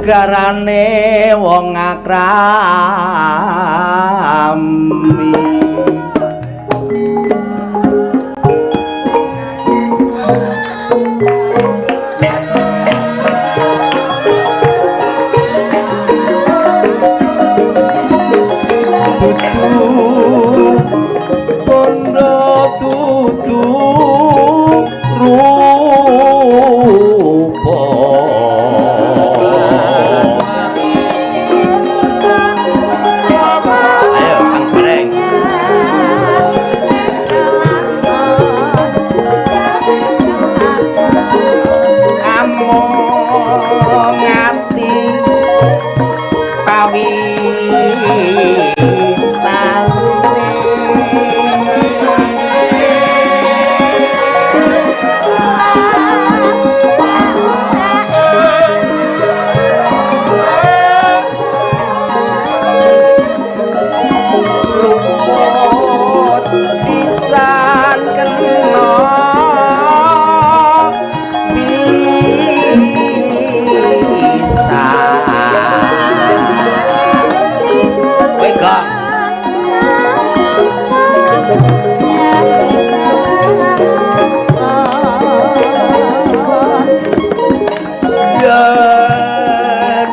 Negarane wong akrami. Dudu bondo dudu rupa. Ayo Kang Goreng. Amung ati pawitane. Luput pisan kena pisan. Kowe gak yen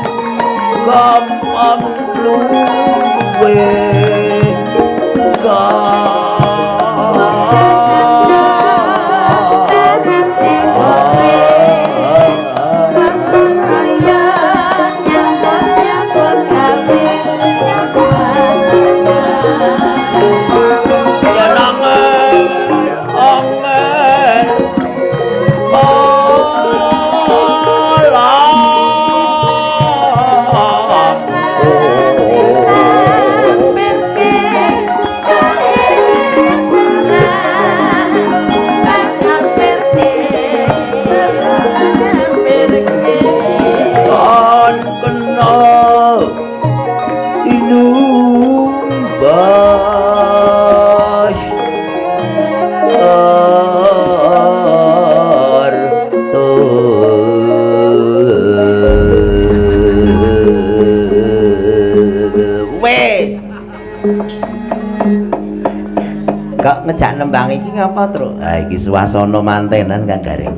gampang luwe ya nangel angel kon kena inumbas arto. Wes kok ngejak nembang iki ngapa, Truk? Ha iki suasana mantenan Kang Gareng.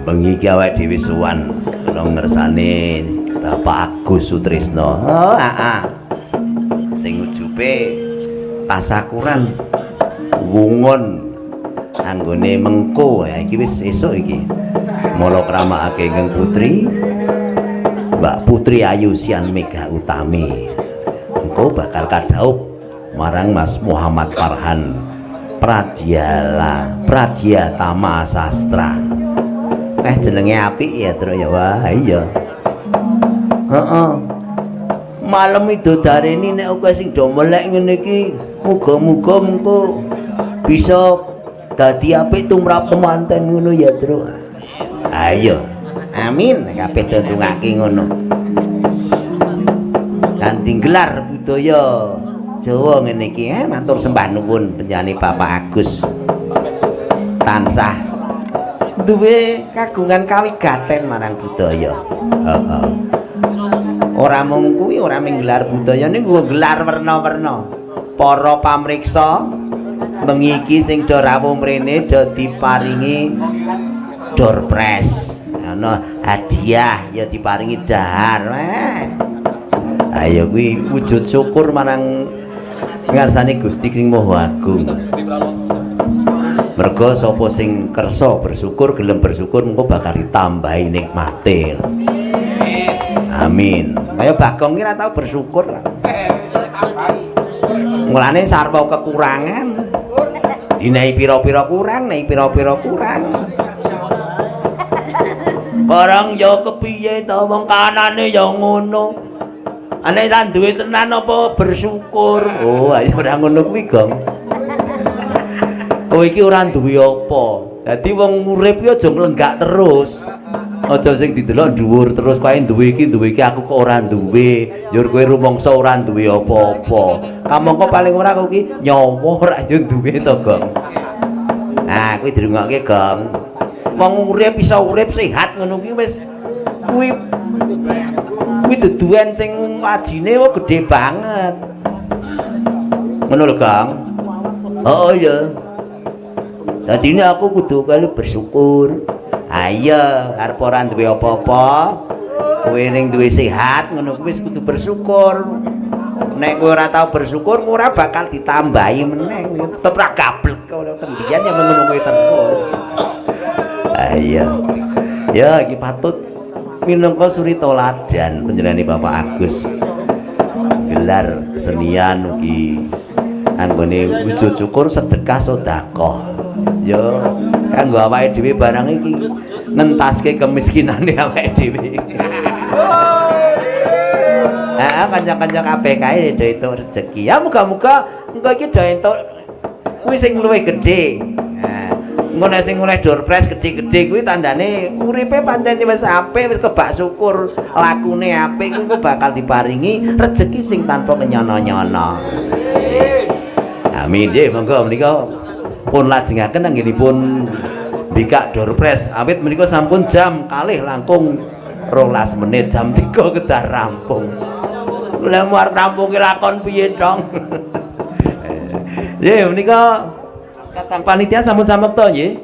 Bengi iki awake dhewe sowan kula ngersane Bapak Agus Sutrisno. Oh, heeh. Sing ujube tasakuran wungun anggone mengko ya iki wis esuk iki. Mala kramakake ingkang putri Mbak Putri Ayu Sian Mega Utami. Engko bakal kadhaup marang Mas Muhammad Farhan Pradiala Pradyatama Sastra. Jenenge apik ya, Truk ya. Wah, iya. Heeh. Malem midodareni nek akeh sing do melek ngene iki, muga-muga mengko bisa dadi apik tumrap temanten ngono ya, Truk. Ayo. Amin, kabeh do ndongake ngono. Kanthi gelar budaya Jawa ngene iki, matur sembah nuwun panjenengane Bapak Agus. Tansah duwe kagungan kawigaten marang budaya. Heeh. Ora mung kuwi, ora mung gelar budaya ning nggo gelar werna-werna. Para pamriksa bengi iki sing do rawuh mrene do diparingi door prize. Ana hadiah ya diparingi dahar. Ayo kuwi wujud syukur marang ngarsane Gusti sing Maha Agung. Mergo sapa sing kersa bersyukur, gelem bersyukur mengko bakal ditambahi nikmate. Amin. Kaya Bagong ki ora tau bersyukur. Mulane sarwa kekurangan. Dinehi pira-pira kurang, nehi pira-pira kurang. Barang ya kepiye to wong kanane ya ngono. Ane ra duwe tenan apa bersyukur? Oh, ayo ora ngono kuwi, Gong. Kowe iki ora duwe apa. Dadi wong urip ki aja nglenggak terus. Aja sing didelok dhuwur terus kae duwe iki aku kok ora duwe. Njur kowe rumangsa ora duwe apa-apa. Kamangka paling ora kowe iki nyawa ora yo duwe to, Gong. Nah, kuwi dirungokke, Gong. Wong urip iso urip sehat ngono kuwi wis kuwi kuwi duduan sing ajine wah gede banget. Ngono lho, Kang. Oh iya. Dadine aku kudu kali bersyukur. Ayo, arep ora duwe apa-apa, kowe ning duwe sehat ngono kuwi wis kudu bersyukur. Nek kowe ora tau bersyukur, ora bakal ditambahi meneh. Tetep ra gablek ngono tembian ya ngono kuwi terus. Ayo. Ya iki patut minangka suri toladan panjenengane Bapak Agus. Gelar kesenian ugi anggone wujud syukur, sedekah, sedekah. Ya kanggo awake dhewe barang iki ngentaske kemiskinane awake dhewe. Heeh, kanca-kanca kabeh kae do entuk rezeki. Ya muga-muga engko iki do entuk kuwi sing luwih gedhe. Nah, engko nek sing oleh doorprize gedhe-gedhe kuwi tandane uripe pancen wis apik, wis kebak syukur, lakune apik, kuwi engko bakal diparingi rezeki sing tanpa kenyono-nyono. Amin. Nggih, monggo menika pun lajengaken anggenipun mbikak doorprize. Awit menika sampun jam 1.12, jam 3 kedah rampung. Lah arep rampung ki lakon piye dong? Nggih, menika katang panitia sampun samekta nggih.